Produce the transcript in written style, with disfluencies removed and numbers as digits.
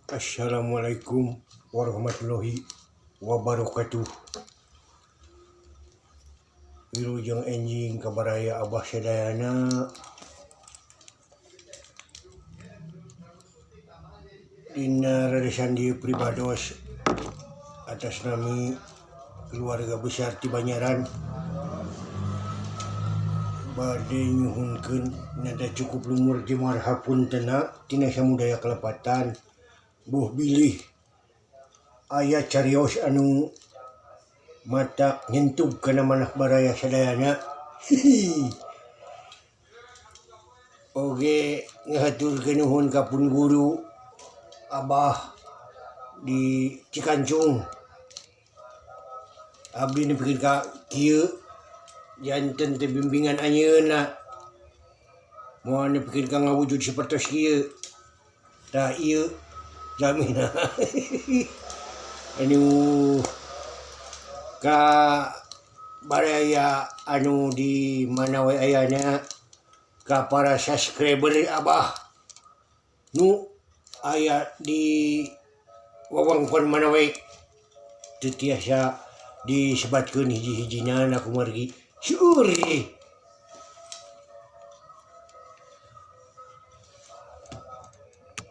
Assalamualaikum warahmatullahi wabarakatuh. Wilujeng enjing ka baraya Abah sadayana. Dina reresan dieu pribados atas nami keluarga besar ti Banyaran bade nyuhunkeun nada cukup lumur ti marhapuntena tina samudaya kalepatan buh bilih aya carios anu matak nyentug kana manah baraya sadayana hihi oge ngahaturkeun nuhun ka pun guru abah di Cikancung abdi nepikeun ka kieu janten teh bimbingan anjeunna moal nepikeun ka ngawujud sapertos kieu tah ieu jamina anu ka baraya anu di mana we ayana ka para subscriber abah nu aya di wewengkon mana we teu tiasa disebatkeun hiji-hijina kumargi seueur.